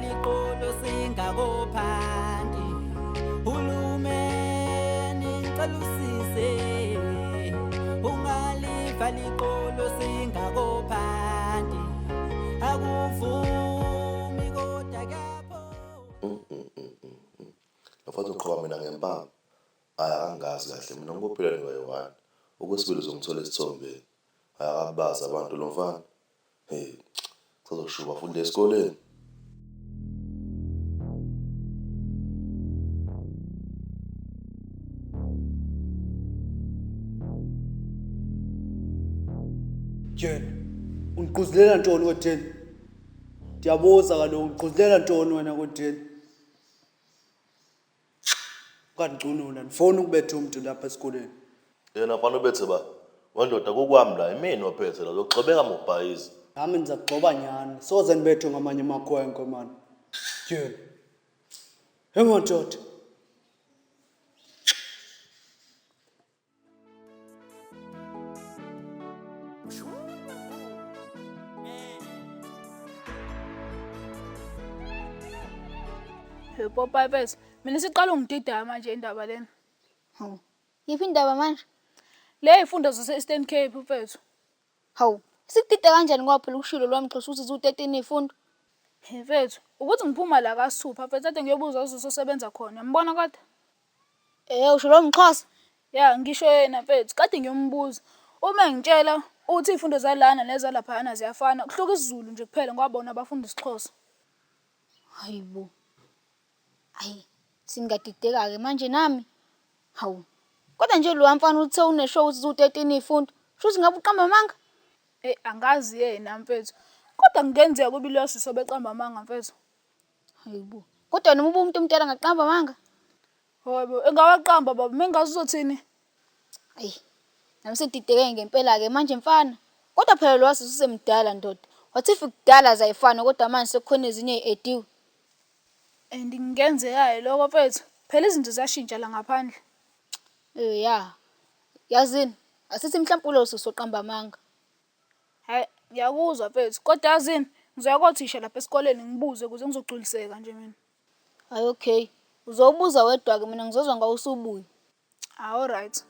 liqolo singakophanti. Hulumeni ngicela usise, ungaliva liqolo singakophanti. Akuvumi kodwa kuyapho. Lafana uqhoba mina ngempama. Hhayi akangazi kahle mina ngibophile ngibayi-one. Okwesibili uzongithola esithombeni. Hhayi akabazi abantu lo mfana. Hey, kusazoshuba futhi esikoleni. Jeni, ungiquzulela ntoni kodeni? Ndiyabuza kaloku, ungiquzulela ntoni wena kodeni? Ukandicunula, ndifuna ukubetha umntu lapha esikoleni. Yena mfana ubethe ba. Wendoda kukwami la, imini waphethe la, uzoxhobeka mubhayizi. Nami ndiza kugxoba nyhani, soze ndibethwe ngamanye amakhwenkwe mani. Jeni. He madoda. Hey Popeye mfethu, mina isiqala ungidida manje indaba lena. Hawu. Yiphi indaba manje? Le ifundo zase Eastern Cape mfethu. Hawu. Isikudida kanjani ngoba phela ushilo lwami Xhosa ukuthi ziwu-13 iy'fundo? Hey mfethu, ukuthi ngiphuma la kaSithupha mfethu ade ngiyobuza uzosebenza khona. Uyambona kodwa? Eh usho lo mxhosa? Ya ngisho yena mfethu, kade ngiyombuza. Uma engitshela uthi iy'fundo zalana nezalaphayana ziyafana, kuhluka isiZulu nje kuphela ngoba bona bafunda isiXhosa. Hayibo. Ayi, singadideka-ke manje nami. Hawu. Kodwa nje lowa mfana uthe uneshow ukuthi ziwu-13 iy'fundo. Shuthi ngabe uqamba amanga? Eyi angazi yena mfethu. Kodwa kungenzeka kube iloya sisi obeqamba amanga mfethu. Hayibo. Kodwa noma ube umuntu omdala angaqamba amanga? Hayibo, engawaqamba baba, mengazi uzothini? Ayi. Nami sengidideke ngempela-ke manje mfana. Kodwa phela lowa sisi usemdala ndoda. Wathi if kudala zayifana kodwa manje sekukhona ezinye ey'ediwe. And kungenzeka-ke lokho mfethu. Phela izinto ziyashintsha la ngaphandle. Eh ya. Yazini, asithi mhlawumbe ulo sisi oqamba amanga. Hhayi, ngiyakuzwa mfethu. Kodwa yazini, ngizoya kothisha lapha esikoleni ngibuze ukuze ngizogculiseka nje mina. Hhayi okay. Uzobuza wedwa-ke mina ngizozwa ngawe usubuya. Ah, all right.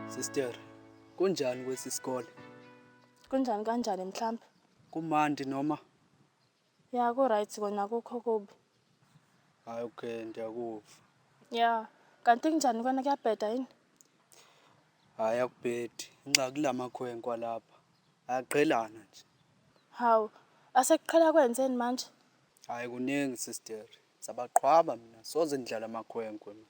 Sister, kunjani kwesi sikole? Kunjani kanjani mhlambe? Kumandi noma? Ya ku right kona akukho kubi. Hayi okay ndiyakuva. Ya, kanti kunjani kona kuyabheda yini? Hayi akubhedi. Ingxaki kulamakhwenkwe alapha. Ayaqhelana nje. Hawu, asekuqhela kwenzeni manje? Hayi kuningi sister. Sabaqhwaba mina soze ngidlala amakhwenkwe mina.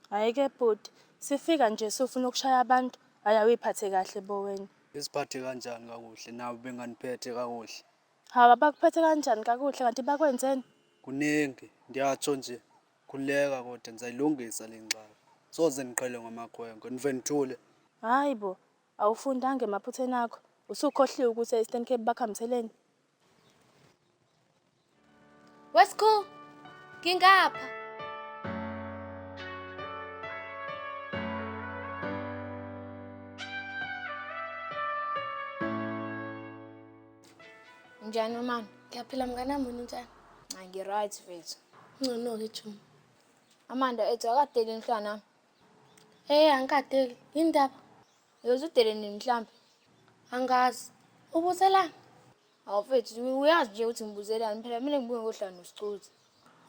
Hhayi ke bhuti, sifika nje sufuna ukushaya abantu, hhayi awuyiphathe kahle bo wena. Ngiziphathe kanjani kakuhle nabo benganiphethe kakuhle? Hawu abakuphethe kanjani kakuhle kanti bakwenzeni? Kuningi, ndiyatsho nje. Khululeka kodwa ndizayilungisa le ngxaki. Soze niqhele ngamakhwenkwe, nive nithule. Hhayi bo, awufundanga emaphutheni akho. Usukhohliwe ukuthi e-Eastern Cape bakhambiseleni? Wesku, ngingapha. Njani mama? Ngiyaphila mngani wami wena unjani? Hayi ngi-right mfethu. Ngcono-ke Juma. Amanda ethi akadeli ngihlala nami. Eh angikadeli. Yini ndaba? Uyoze udele nini mhlambe? Angazi. Ubuzelani? Hawu mfethu uyazi nje ukuthi ngibuzelani phela kumele ngibuye ngohlala nosicuthu.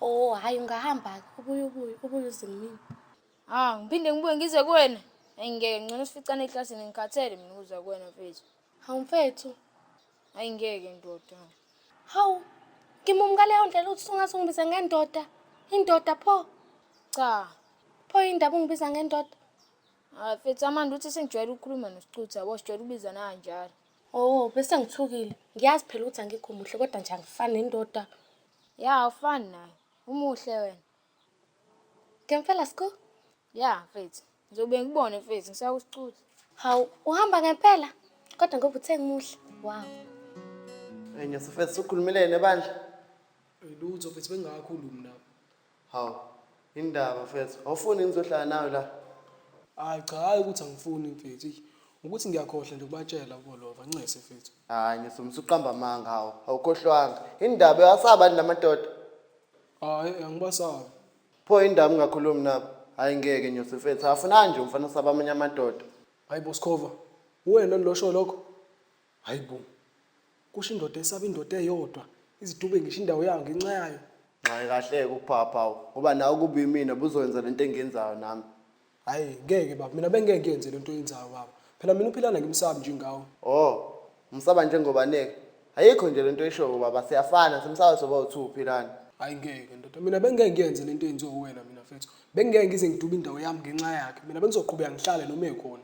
Oh hhayi ungahamba-ke ubuye ubuye ubuye uze kumina. Ah ngiphinde ngibuye ngize kuwena. Hayi ngeke ngcono sificane eklasini ngikhathele mina ukuza kuwena mfethu. Hawu mfethu. Hayi ngeke ndoda. Hawu ngimumi ngaleyo ndlela uthi ungaze ungibize ngendoda. Indoda pho? Cha. Pho indaba ungibiza ngendoda? Hayi mfethu Amanda uthi sengijwayele ukukhuluma nosicuthu yabo sijwayele ukubizana kanjalo. Oh bese ngithukile. Ngiyazi phela ukuthi angikho muhle kodwa nje angifani nendoda. Ya awufani naye. Umuhle wena. Ngempela Sku? Ya mfethu. Ngizobe ngikubone mfethu ngisaya kusicuthu. Hawu uhamba ngempela? Kodwa ngoba uthe ngimuhle. Wow. Hey Nyosi mfethu sukhulumelene ebandla. Lutho mfethu bengingakhulumi nabo. Hawu, indaba mfethu. Awufuni ngizohlala nawe la? Hayi cha, hayi ukuthi angifuni mfethu. Eish, Ukuthi ngiyakhohlwa nje ukubatshela bolova, ncese mfethu. Hayi Nyosi usuqamba amanga hawu. Awukhohlwanga. Indaba uyasaba lamadoda. Hayi angibasabi. Pho indaba ungakhulumi nabo. Hayi ngeke Nyosi mfethu. Afunani nje umfana osaba amanye amadoda. Hayi bo Sikhova, uwena losho lokho? Hayi bo. Kusho indoda esaba indoda eyodwa, izidube ngisho indawo yayo ngenxa yayo. Hayi kahle ukuphapha hawu. Ngoba nawe kuba imina buzoyenza lento engiyenzayo nami. Hayi ngeke baba, mina bengeke ngiyenze lento oyenzayo baba. Phela mina uphilana ngimsabi njengawe. Oh, umsaba njengoba neke. Ayikho nje lento oyishoyo baba siyafana simsaba soba u2 uphilani. Hayi ngeke ndoda, mina bengeke ngiyenze lento eyenziwa uwena mina mfethu. Bengeke ngize ngidube indawo yami ngenxa yakhe. Mina bengizoqhubeka ngihlale noma ekhona.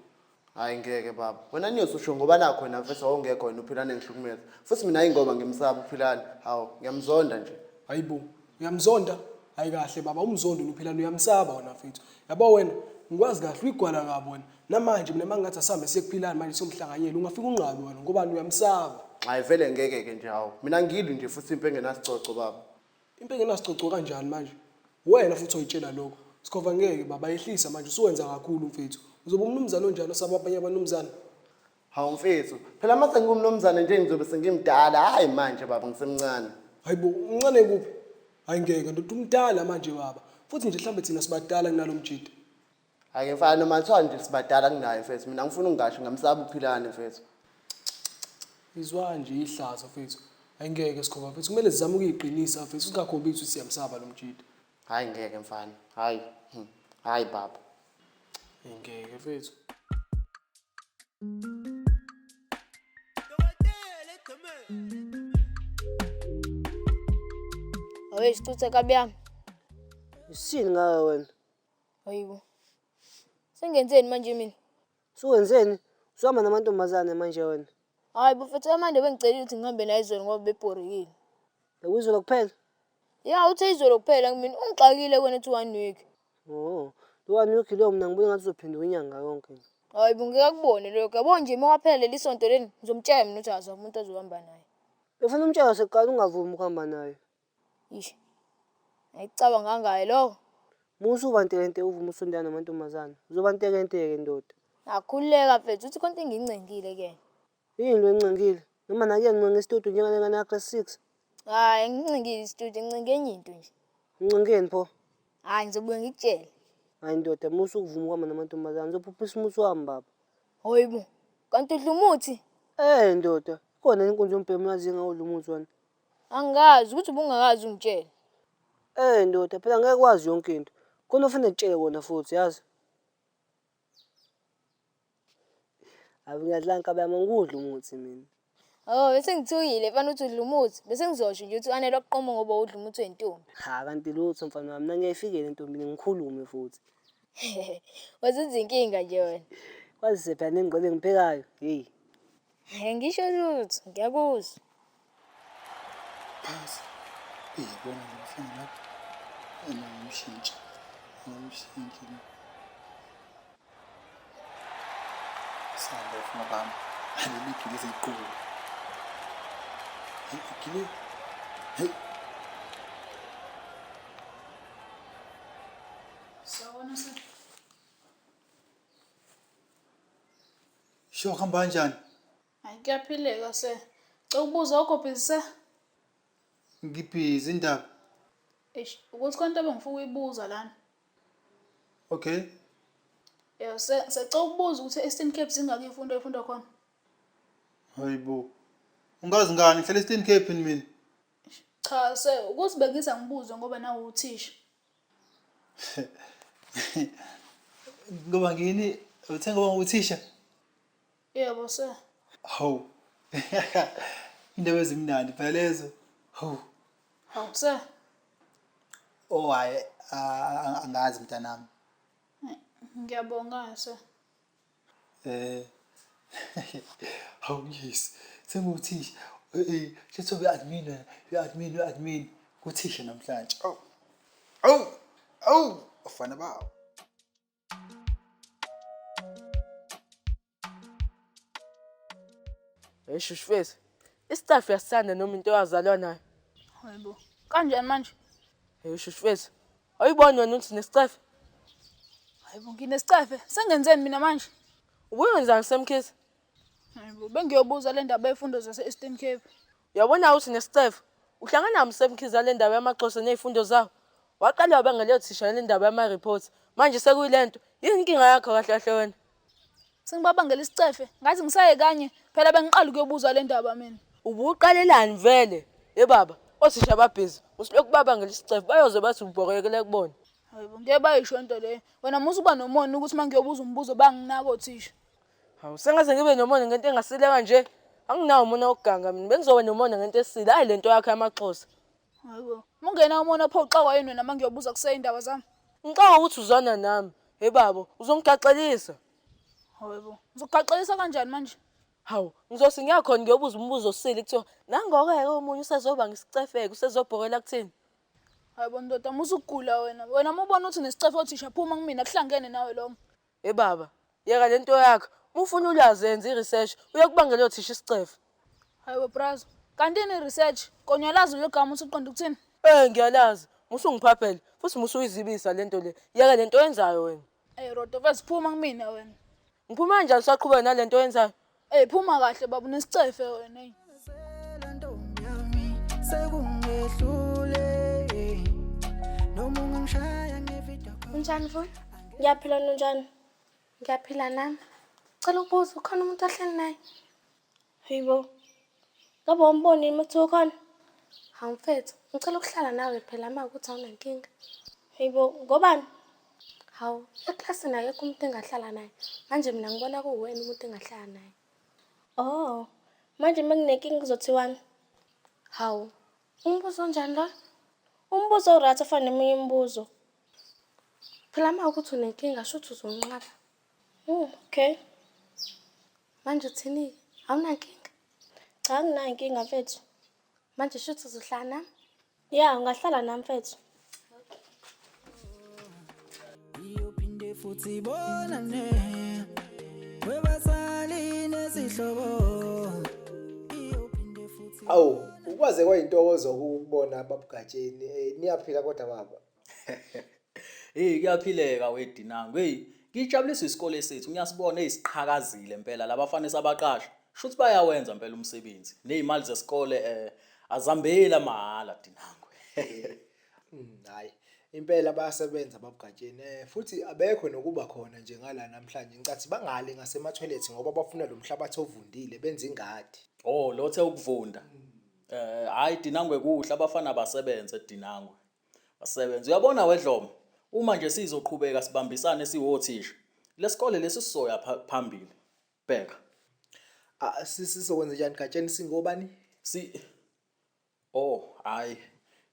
Hayi ngeke baba. Wena Nyosi usho ngoba nakho wena mfethu wawungekho wena uphilane ngihlukumeza. Futhi mina ayingoba ngimsaba uphilane. Hawu, ngiyamzonda nje. Hayibo, uyamzonda? Hayi kahle baba, umzondo uphilane uyamsaba wena mfethu. Yabo wena, ngikwazi kahle uyigwala kabi wena. Namanje mina mangathi asambe siye kuphilane manje siyomhlanganyela, ungafika unqabe wena ngoba uyamsaba. Hayi vele ngeke ke nje hawu. Mina ngilwi nje futhi impi engenasicoco baba. Impi engenasicoco kanjani manje? Wena futhi oyitshela lokho. Sikhova ngeke baba, yehlisa manje usuwenza kakhulu mfethu. Uzoba umnumzane onjani osaba abanye abanumzane? Hawu mfethu, phela mase ngingumnumzane nje ngizobe sengimdala. Hayi manje baba ngisemncane. Hayibo, umncane kuphi? Hayi ngeke ndoda umdala manje baba. Futhi nje mhlambe thina sibadala kunalo mjida. Hayi mfana noma kuthiwa nje sibadala kunaye mfethu. Mina ngifuna ungasho ngamsaba uphilane mfethu. Izwa nje ihlazo mfethu. Hayi ngeke Sikhova mfethu, kumele sizame ukuyiqinisa mfethu, singakhombisi ukuthi siyamsaba lo mjida. Hayi ngeke mfana. Hayi. Hayi baba. Ngeke mfethu. Hayi sicuthe kabi yami. Isini ngawe wena? Hayibo. Sengenzeni manje mina? Suwenzeni? Usuhamba namantombazane manje wena. Hayi bafethu amanje bengicelile ukuthi ngihambe naye izolo ngoba bebhorikile. Bekuyizolo kuphela? Ya uthe izolo kuphela mina ungixakile kwena ethi one week. Oh, lo one week lo mina ngibona ngathi uzophenduka inyanga yonke. Hayi bo ngeke akubone lokho. Yabo nje uma kwaphela leli sonto leli ngizomtshela mina ukuthi azwa umuntu ozohamba naye. Befuna umtshela sekuqala ungavumi ukuhamba naye. Ish. Ayicabanga ngaye lokho. Musa uba ntekenteke uvume usondela namantombazane. Uzoba ntekenteke ndoda. Akhululeka mfethu uthi khona into engiyincengile kuyena. Yini lo encengile? Noma nakuye ngincenga isitudio njengalengane yakho 6. Hayi ngincengile isitudio ngincenge enye into nje. Uncengeni pho? Hayi ngizobuye ngikutshele. Hayi ndoda musa ukuvuma ukuhamba namantombazane. Uzophuphisa umuthi wami baba. Hayibo. Kanti udla umuthi? Eh ndoda, ikhona inkunzi yombhemu yaziyo ngawudla umuthi wena. Angazi ukuthi ubungakazi ungitshele. Eh ndoda, phela ngeke kwazi yonke into. Khona ofanele ngikutshele kona futhi yazi. Ave ngiyadla nkabi yami angikudli umuthi mina. Oh bese ngithukile mfana uthi udla umuthi. Bese ngizosho nje ukuthi u-Anele wakuqoma ngoba udla umuthi wentombi. Ha kanti lutho mfana wami, mina ngiyayifikela entombini ngikhulume futhi. Wazenza inkinga nje wena. Kwazise phela nengqwele engiphekayo. Hey. Ngisho lutho, ngiyakuzwa. Phansi. Uyabona lo mfana lapha. Angimshintshi. Angimshintshi. Samba ufuna bami. Aleli seyiqulu. Hey, igile. Hey. Sawubona sir. Sho kuhamba kanjani? Hayi kuyaphileka sir. Cela ukubuza awukho busy sir? Ngibhizi indaba. Eish, ukuthi khona into ebengifuna ukuyibuza lana. Okay. Yebo sir, sicela ukubuza ukuthi e-Eastern Cape zingaki izifundo ezifundwa khona? Hayibo. Ungazi ngani ngihlala e-Eastern Cape mina. Cha sir, ukuthi bengiza ngibuze ngoba nawu uthisha. Ngoba ngini uthe ngoba nguthisha? Yebo sir. Hawu. Indaba ezimnandi phela lezo. Hawu. Hawu sir. Oh hayi angazi mntanami. Ngiyabonga sir. Hawu yes. Senguthisha. Eh shethu uadmin wena, uadmin uadmin kuthisha namhlanje. Awu. Awu. Awu, afana bawo. Hey shushufesi, istaff uyasithanda noma into oyazalwa nayo? Hayibo. Kanjani manje? Hey shushufesi, awuyiboni wena ukuthi nesicefe? Hayibo nginesicefe, sengenzeni mina manje? Ubuyenzani Semkhize? Hayibo bengiyobuza le ndaba yefundo zase-Eastern Cape. Uyabona ukuthi nesicefe uhlangana noMsemkhize le ndaba yamaXhosa nezifundo zawo. Waqala wabangela othisha le ndaba yama-reports. Manje sekuyilento. Yini inkinga yakho kahle kahle wena? Sengibabangela isicefe, ngathi ngisaye kanye, phela bengiqala ukuyobuza le ndaba mina. Ubuqalelani vele? Ye baba, othisha babhizi. Usilokhu babangela isicefe bayoze bathi ubhorekele kubona. Hayibo ngeke bayisho into leyo. Wena musa uba nomona ukuthi uma ngiyobuza umbuzo banginaka othisha. Hawu sengaze ngibe nomona ngento engasile kanje. Anginawo umona wokuganga mina. Bengizoba nomona ngento esile. Hayi lento yakho yamaXhosa. Hayibo, mungena umona pho uxakwa yini wena uma ngiyobuza kuseyindaba zami? Ngicabanga ukuthi uzwana nami. Hey baba, uzongigaxelisa. Hayibo, ngizokugaxelisa kanjani manje? Hawu, ngizothi ngiyakhona ngiyobuza umbuzo osile kuthiwa nangoke-ke omunye usezoba ngisicefeke, usezobhokela kuthini? Hayibo ndoda, musa ukugula wena. Wena uma ubona ukuthi nesicefe othisha phuma kumina kuhlangene nawe lonke. Hey baba, yeka lento yakho. Uma ufuna ulwazi yenza i-research, uyokubangela othisha isicefe. Hayibo brazo, kanti ini research? Kona uyalazi lelo gama ukuthi uqonde ukuthini? Eh ngiyalazi. Musa ungiphaphele futhi musa uyizibisa lento le. Yeka lento oyenzayo wena. Ey Rodo, mfethu phuma kumina wena. Ngiphuma kanjani usaqhubeka nalento oyenzayo? Ey phuma kahle baba unesicefe wena ey. Sekungehlule noma ungangishaya ngevideo call. Unjani mfana? Ngiyaphila nonjani? Ngiyaphila nami. Cela ukubuza ukhona umuntu ohleli naye? Hayibo. Ngabe wambona yini kuthiwa ukhona? Hawu mfethu, ngicela ukuhlala nawe phela uma ukuthi awunankinga. Hayibo, ngobani? Hawu, eklasini akekho umuntu engahlala naye. Manje mina ngibona kuwena umuntu engahlala naye. Oh, manje uma kunenkinga kuzothiwani? Hawu, umbuzo onjani lo? Umbuzo o-right ofana neminye imibuzo. Phela uma ukuthi unenkinga shuthi uzonqaba. Okay. Manje uthini-ke? Awunankinga? Cha, anginayo inkinga mfethu. Manje shuthi uzohlala nami? Ya, ungahlala nami mfethu. Iyophinde futhi ibonane webazali nezihlobo. Iyophinde futhi Awu, ukwaze kwayintokozo ukukubona babuGatsheni. Niyaphila kodwa baba. Hey kuyaphileka weDinango. Hey ngijabulisa isikole sethu ngiyasibona eyisiqhakazile impela labafana esabaqasha. Shuthi bayawenza impela umsebenzi. Nezimali zesikole azambeli amahhala Dinango. Hayi, impela bayasebenza babuGatsheni. Futhi abekho nokuba khona nje ngala namhlanje. Ngicathi bangale ngasema-toilet ngoba bafuna lo mhlabathi ovundile benze ingadi. Oh lothe ukuvunda. Hayi Dinangwe kuhle abafana basebenze Dinangwe. Basebenze. Uyabona wedlomo uma nje sizoqhubeka sibambisane siwothisha. Lesikole lesi sizoya phambili. Bheka. Ah, sizokwenza njani Gatsheni singobani? Si Oh, hayi.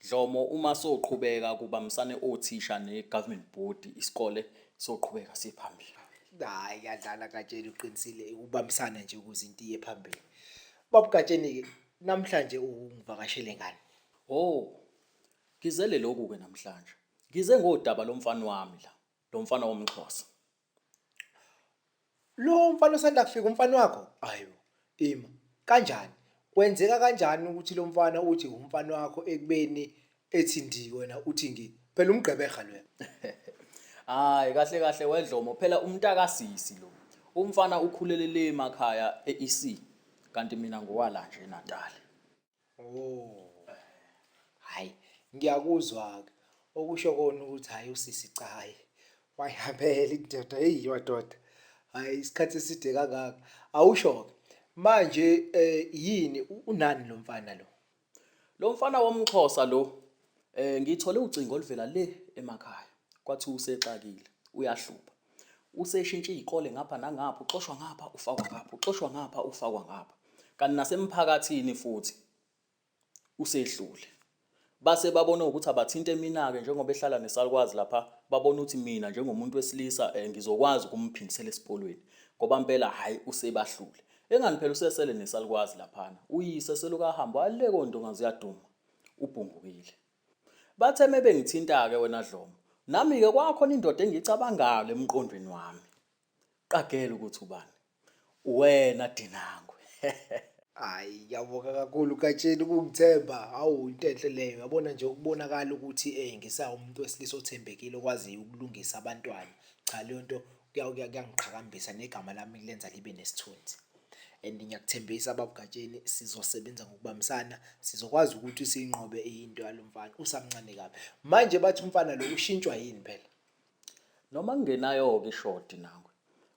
Dlomo uma soqhubeka kubambisane othisha ne-government board isikole soqhubeka siye phambili. Hayi kuyadlala Gatsheni uqinisile ukubambisana nje ukuze into iye phambili. BabuGatsheni ke namhlanje ungivakashele ngani? Oh. Ngizele lokhu ke namhlanje. Ngize ngodaba lomfana wami la, lo mfana womXhosa. Lo mfana osanda kufika umfana wakho? Ayo, ima. Kanjani? Kwenzeka kanjani ukuthi lo mfana uthi umfana wakho ekubeni ethi ndi wena uthi ngi? Phela umgqeberha loya. Hayi kahle kahle wedlomo phela umntakasisi lo. Umfana ukhulele le emakhaya eEC kanti mina ngowala nje eNatal. Oh. Hayi, ngiyakuzwa ke. Okusho kona ukuthi hayi usisi cha hayi. Wayihambela indoda, hey madoda. Hayi isikhathi eside kangaka. Awusho ke. Manje yini unani lo mfana lo? Lo mfana womXhosa lo ngithole ucingo oluvela le emakhaya. Kwathi usexakile, uyahlupha. Useshintshe izikole ngapha nangapha, uxoshwa ngapha ufakwa ngapha, uxoshwa ngapha ufakwa ngapha. Kanti nasemphakathini futhi usehlule. Base babona ukuthi abathinte mina-ke njengoba ehlala nesalukwazi lapha, babona ukuthi mina njengomuntu wesilisa ngizokwazi ukumphindisela esipolweni ngoba mpela hhayi usebahlule. Engani phela usesele nesalukwazi laphana, uyise seloku ahamba wale kondonga ziyaduma, ubhungukile. Bathe mebengithinta-ke wena Dlomo, nami-ke kwakhona indoda engiyicabangayo emqondweni wami. Qagela ukuthi ubani? Uwena Dinangwe. Hhayi ngiyabonga kakhulu Gatsheni ukungithemba. Hawu into enhle leyo. Yabona nje ukubonakala ukuthi ngisawumuntu wesilisa othembekile okwaziyo ukulungisa abantwana. Cha leyo nto kuyangiqhakambisa negama lami kulenza libe nesithunzi. And ngiyakuthembisa baba uGatsheni sizosebenza ngokubambisana, sizokwazi ukuthi siyinqobe into yalo mfana, usamncane kabi. Manje bathi umfana lo ushintshwa yini phela? Noma kungenayo-ke ishodi nawe.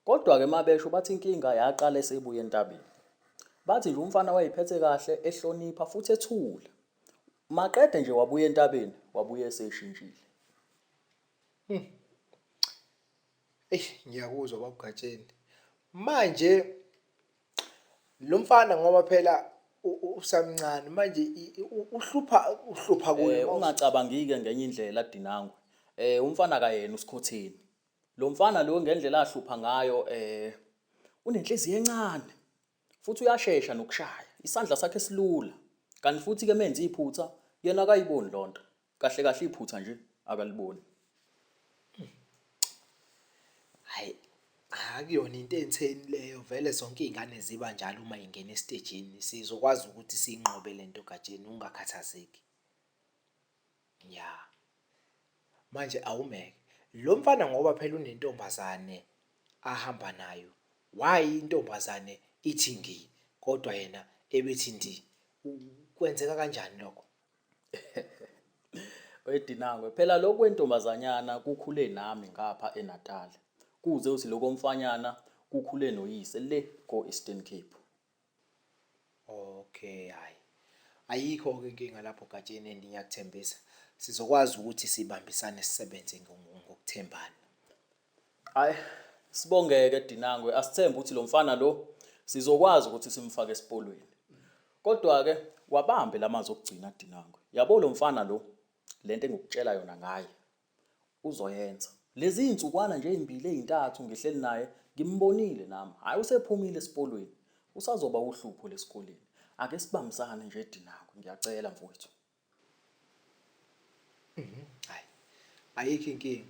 Kodwa-ke mabesho bathi inkinga yaqala esebuya entabeni. Bathi nje umfana wayeyiphethe kahle, ehlonipha futhi ethula. Maqede nje wabuya entabeni, wabuya eseshintshile. Eyi ngiyakuzwa baba uGatsheni. Manje lo mfana ngoba phela usamncane manje uhlupha uhlupha kuye. Ungacabangike ngenye indlela Dinangwe. Umfana kayena uSikhotheni. Lo mfana lo ngendlela ahlupha ngayo unenhliziyo encane futhi uyashesha nokushaya. Isandla sakhe silula. Kanti futhi ke menze iphutha yena akayiboni lonto. Kahle kahle iphutha nje akaliboni. Hhayi akuyona into etheni leyo vele zonke iy'ngane ziba njalo uma y'ngena esitejini sizokwazi ukuthi siyinqobe le nto Gatsheni ungakhathazeki. Ya manje awumeke lo mfana ngoba phela unentombazane ahamba nayo why intombazane ithi ngi kodwa yena ebethi ndi kwenzeka kanjani lokho? Wedinangwe phela lokhu kwentombazanyana kukhule nami ngapha eNatal. Kuze uthi lokho mfanyana kukhule noyise le ko Eastern Cape. Okay hayi ayikho-ke inkinga lapho Gatsheni and ngiyakuthembisa sizokwazi ukuthi sibambisane sisebenze ngokuthembana. Hayi sibongeke Dinangwe asithembe ukuthi lo mfana lo sizokwazi ukuthi simfake esipolweni. Kodwa ke wabambe lamazwi okugcina Dinangwe. Yabo lo mfana lo lento engikutshela yona ngaye uzoyenza. Lezi insukwana nje ezimbili ezintathu ngihleli naye ngimbonile nami. Hayi usephumile esipolweni. Usazoba uhlupho lesikoleni. Ake sibambisane nje Dinangwe ngiyacela mfowethu. Hayi ayikho inkinga.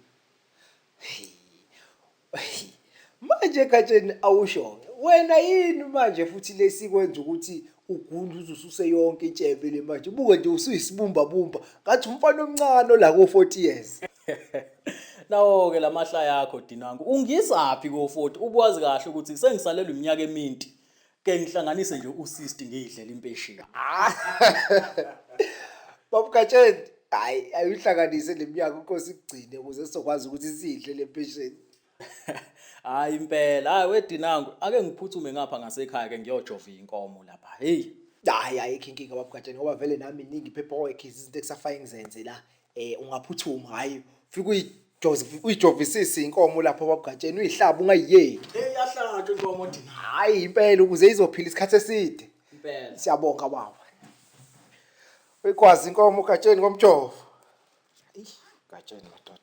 Manje Gatsheni awusho-ke wena yini manje futhi lesikwenza ukuthi ugunde uze ususe yonke intshebe le manje ubuke nje usuyisibumbabumba ngathi umfana omncane ola ko-40 years. Nawo-ke la mahlaya akho Dinangu ungisaphi ko-40 ubuwazi kahle ukuthi sengisalelwe iminyaka eminti Ke ngihlanganise nje u-60 ngiyidlela impesheni. Baba Gatsheni, hayi ayuhlanganise leminyaka inkosi ikugcine ukuze sizokwazi ukuthi sidle le mpesheni. Hayi impela, hayi wedinangu, ake ngiphuthume ngapha ngasekhaya ke ngiyojova inkomo lapha. Hey. Hayi ayikho inkinga baba Gatsheni ngoba vele nami iningi paperwork izinto ekusafanele ngizenze la. Ungaphuthuma hhayi ufike uyijoze uyijovisise inkomo lapho babugatsheni uyihlabe ungayiyeki. Hey yahlatshwa inkomo thina. Hhayi impela ukuze izophila isikhathi eside. Impela. Siyabonga baba. Uyikwazi inkomo ugatsheni ngomjovo. Eyi gatsheni madoda.